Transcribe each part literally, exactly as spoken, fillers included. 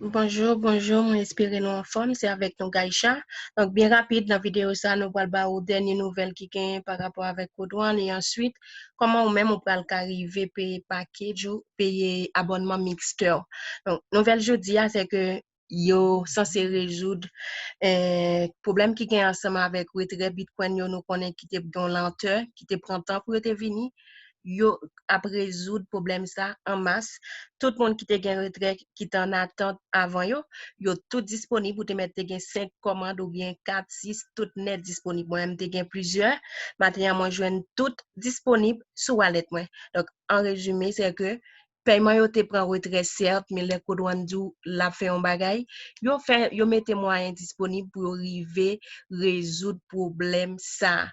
Bonjou, bonjou, mwen espere nou anfòm, se avèk nou Gaïcha. Donk, byen rapid, nan videyo sa, nou pral ba ou dènye nouvèl ki genyen pa rapò avèk Code One, e answit, kòman ou menm ou pral ka rive peye package ou, peye abònman Mixster. Donk, nouvèl jodi a, se ke yo sanse rezoud eh, pwoblèm ki gen ansanm avèk retrè Bitcoin yo, nou konnen ki te gen lantè, ki te pran tan pou yo te vini. Yo ap rezoud pwoblèm sa an mas. Tout moun ki te gen retrè ki te an atant avan yo, yo tout disponib. Ou te mèt te gen senk kòmand oubyen kat, sis, tout nèt disponib. Mwen menm te gen plizyè. Maten an, mwen jwenn tout disponib sou wallet mwen. Donk, an rezime, se ke pèyman yo te pran retrè, sèt, men lè Code One di w l ap fè yon bagay, yo fè, yo mete mwayen disponib pou yo rive rezoud pwoblèm sa.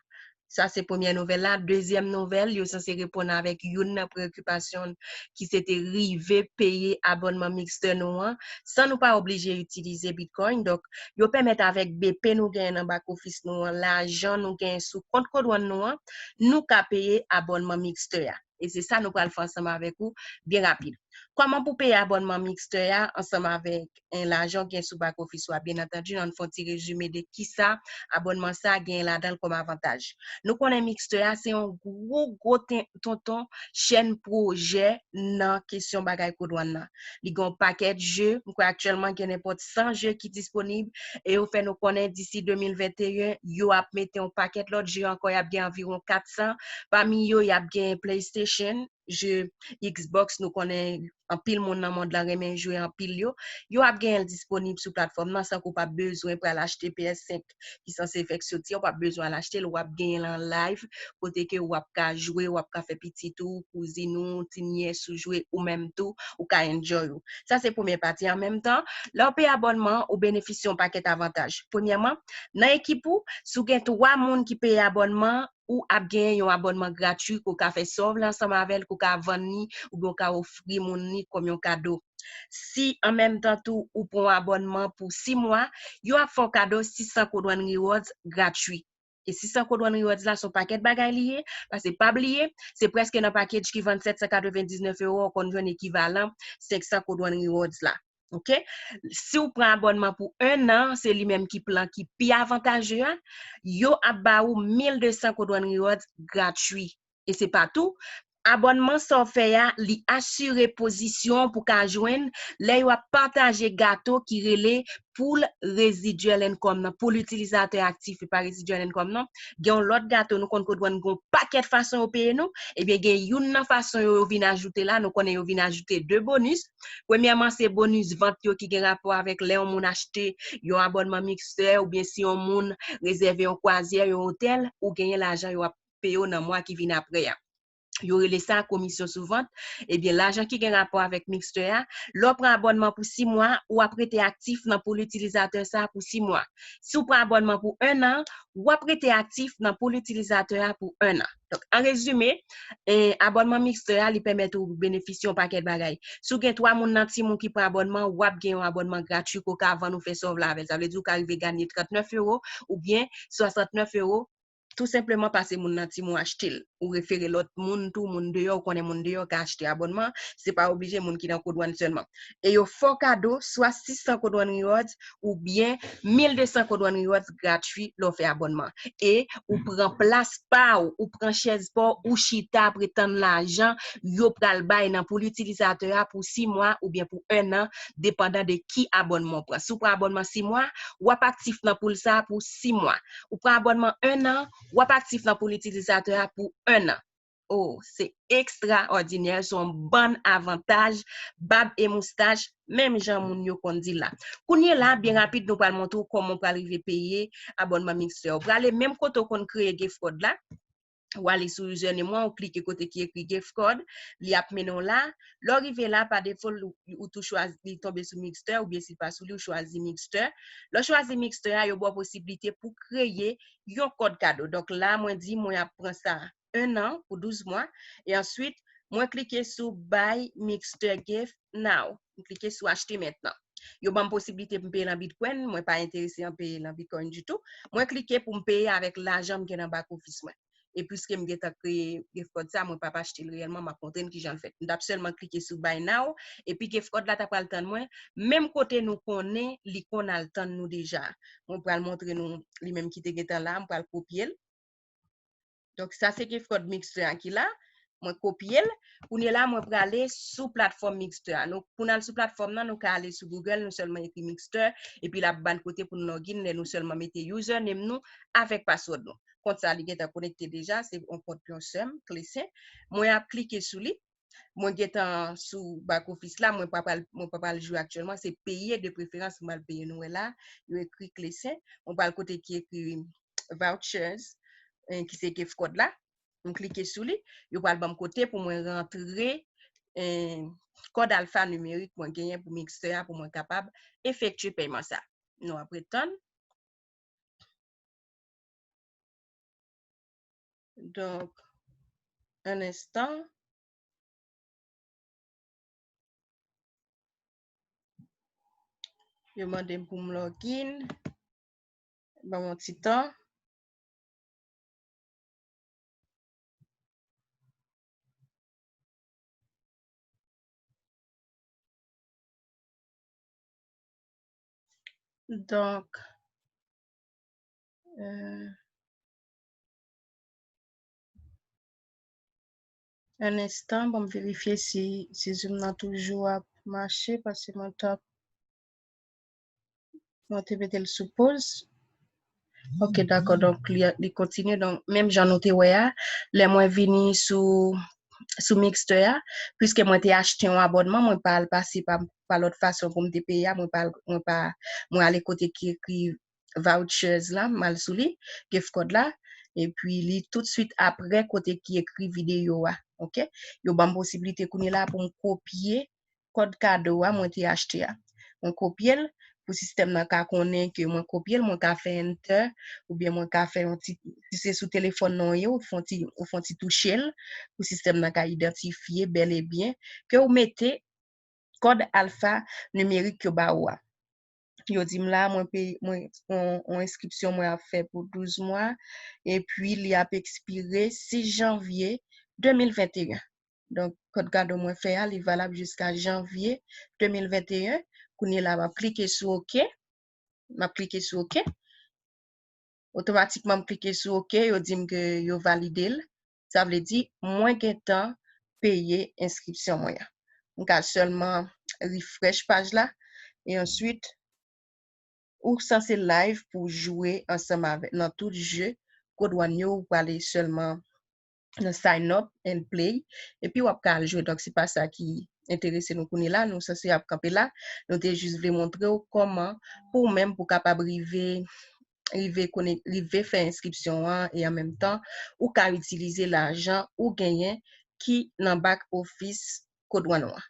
Sa se premyè nouvèl la. Dezyèm nouvèl, yo sanse reponn avèk youn nan preyokipasyon ki se te rive peye abònman Mixster nou an, san nou pa oblije itilize Bitcoin. Donk, yo pèmèt avèk B P nou genyen nan back office nou an, lajan nou genyen sou kont Code One nou an, nou ka peye abònman Mixster a. E se sa nou pral fè ansanm avèk ou byen rapid. Kòman pou peye abònman Mixster a ansanm avèk en lajan w gen sou back office ou a? Byen antandi, ann fè yon ti rezime de kisa abònman sa a genyen ladan l kòm avantaj. Nou konnen Mixster a se yon gwo, gwo ten- tonton chèn pwojè nan kesyon bagay Code One nan. Li gen yon pakèt je, m kwè aktyèlman gen nenpòt san je ki disponib, e yo fè nou konnen disi de mil venteyen, yo ap mete yon pakèt lòt je ankò, y ap gen anviwon kat san. Pami yo, y ap gen PlayStation, je Xbox, nou konnen anpil moun nan mond lan renmen jwe anpil yo. Yo ap genyen l disponib sou platfòm nan san ke w pa bezwen pral achte P S senk ki sanse fèk soti an, w pa bezwen al achte l, w ap genyen l an live, kote ke w ap ka jwe, w ap ka fè pitit ou, kouzin ou, ti nyès ou jwe, ou menm tou, ou ka enjoy ou. Sa se premyè pati. An menm tan, lè w peye abònman, ou benefisye yon pakèt avantaj. Premyèman, nan ekip ou, si w gen twa moun ki peye abònman, ou ap genyen yon abònman gratui ke w ka fè sa w vle ansanm avè l, ke w ka vann li, oubyen w ka ofri moun li kòm yon kado. Si an menm tan tou ou pran yon abònman pou sis mwa, yo ap fè w kado sis san Code One Rewards gratui. E sis san Code One Rewards la se yon pakèt bagay li ye, paske pa bliye, se prèske nan package ki vann sèt san katrevendiznèf ewo, ou konn jwenn ekivalan senk san Code One Rewards la. Oke? Si w pran abònman pou en an, se li menm ki plan ki pi avantaje a, yo ap ba ou mil de san Code One Rewards gratui. E se pa tou. Abònman sa w fè a, li asire pozisyon w pou ka jwenn lè yo ap pataje gato ki rele pool residual income nan, pool itilizatè aktif, e pa residual income non. Gen yon lòt gato, nou konn Code One gen yon pakèt fason yo peye nou, ebyen gen youn nan fason yo, yo vin ajoute la, nou konnen yo vin ajoute de bonis. Premyèman, se bonis vant yo ki gen rapò avèk lè yon moun achte yon abònman Mixster, oubyen si yon moun rezève yon kwazyè, yon otèl, ou genyen lajan yo ap peye w nan mwa ki vin apre a. Yo rele sa komisyon sou vant. Ebyen, lajan ki gen rapò avèk Mixster a, lè w pran abònman pou sis mwa, w ap rete aktif nan pool itilizatè sa a pou sis mwa. Si w pran abònman pou en an, w ap rete aktif nan pool itilizatè a pou en an. Donk, an rezime, eh, abònman Mixster a, li pèmèt ou benefisye yon pakèt bagay. Si w gen twa moun nan tim ou ki pran abònman, w ap gen yon abònman gratui ke w ka vann ou fè sa w vle avè l. Sa vle di w ka rive ganye trannèf ewo oubyen swasantnèf ewo, tou senpleman paske moun nan tim ou achte l. Ou refere lòt moun tou, moun deyò, ou konnen moun deyò ka achte abònman, se pa oblije moun ki nan Code One sèlman. E yo fè w kado swa sis san Code One Rewards oubyen mil de san Code One Rewards gratui lè w fè abònman. E ou pran plas pa w, ou pran chèz pa w, ou chita ap ret tann lajan yo pral bay nan pool itilizatè a pou sis mwa oubyen pou en an, depandan de ki abònman w pran. Si w pran abònman sis mwa, w ap aktif nan pool sa a pou sis mwa. Ou pran abònman en an, w ap aktif nan pool itilizatè a pou en an. Oh, se ekstraòdinè, se yon bann avantaj, bab e moustach, menm jan moun yo konn di la. Kounye la, byen rapid, nou pral montre w kòman w pral rive peye abònman Mixster. Ou prale menm kote w konn kreye gift card la, ou ale sou username ou, ou klike kote ki ekri gift card, li ap mennen w la. Lè w rive la, pa defo, ou, ou tou chwazi, li tonbe sou Mixster, oubyen si l pa sou li, ou chwazi Mixster. Lè w chwazi Mixster a, yo ba w posiblite pou kreye yon kòd kado. Donk la, mwen di, mwen ap pran sa en an pou douz mwa. E answit, mwen klike sou Buy Mixster Gift Now. Mwen klike sou Achte mentnan. Yo ban m posiblite pou m peye l an Bitcoin. Mwen pa enterese an peye l an Bitcoin ditou. Mwen klike pou m peye avèk lajan m gen nan back office mwen. e piske m gentan kreye gift card sa, mwen p ap achte l reyèlman, m ap montre n kijan l fèt. M t ap sèlman klike sou buy now, epi gift card la ta pral tann mwen, menm kote nou konnen li konn al tann nou deja. Mwen pral montre nou li menm ki te gentan la, m pral kopye l. Donk, sa se gift card Mixer an ki la. Mwen kopye l. Kounye la, mwen prale sou platfòm Mixer a. Nou, pou n al sou platfòm nan, nou ka ale sou Google, nou sèlman ekri Mixer, epi l ap ban kote pou n login, lè nou sèlman mete username nou avèk password nou. Kont sa, li gentan konekte deja, se yon kont yon sè m, Clessin. Mwen ap klike sou li. Mwen gentan sou back office la, mwen pa pral, mwen pa pral jwe aktyèlman, se peye de preferans, mwen al peye nou wè la, yo ekri Clessin, mwen pral kote ki ekri vouchers, eh, ki se gift card la, mwen klike sou li, yo pral ban m kote pou mwen rantre, eh, kòd alfa nimerik mwen genyen pou Mixer a pou mwen kapab efektye pèyman sa. Nou ap ret tann. Donk, un instant. Yo mande m pou m login. Ban m yon ti tan. Donk, euh, un instant, bon, m verifye si, si Zoom nan toujou ap mache, paske mwen t ap Mwen te mete l sou poz. Ok, dakò. Donk, li, li kontinye. Donk, menm jan nou te wè a, lè mwen vini sou, sou Mixer a, piske mwen te achte yon abònman, mwen pa al pase pa, pa lòt fason pou m te peye a, mwen pa, mwen pa, mwen ale kote ki ekri vouchers la, m al sou li, gift card la, epi li tout swit apre kote ki ekri videyo a, ok? Yo ban m posiblite kounye la pou m kopye kòd kado a mwen te achte a. Mwen kopye l pou sistèm nan ka konnen ke mwen kopye l, mwen ka fè enter, oubyen mwen ka fè yon ti, si se sou telefòn nan w ye, ou fè yon ti, ou fè yon ti touche l, pou sistèm nan ka idantifye bèl e byen ke w mete kòd alfa nimerik yo ba ou a. Yo di m la, mwen peye, mwen, yon, yon enskripsyon mwen ap fè pou douz mwa, epi li ap ekspire sis janvye de mil venteyen. Donk, kòd kado mwen fè a, li valab jiska janvye de mil venteyen. Kounye la, m ap klike sou ok. M ap klike sou ok. Otomatikman, m klike sou ok, yo di m ke yo valide l. Sa vle di, mwen gentan peye enskripsyon mwen an. M ka sèlman refresh paj la, e answit, ou sanse live pou jwe ansanm avè, nan tout je Code One yo, ou prale sèlman nan sign up and play, epi w ap ka al jwe. Donk, se pa sa ki enterese nou kounye la, nou sanse ap kanpe la. Nou te jis vle montre w kòman pou w menm pou w kapab rive, rive konek-, rive fè enskripsyon an, e an menm tan, ou ka itilize lajan ou genyen ki nan back office Code One ou an.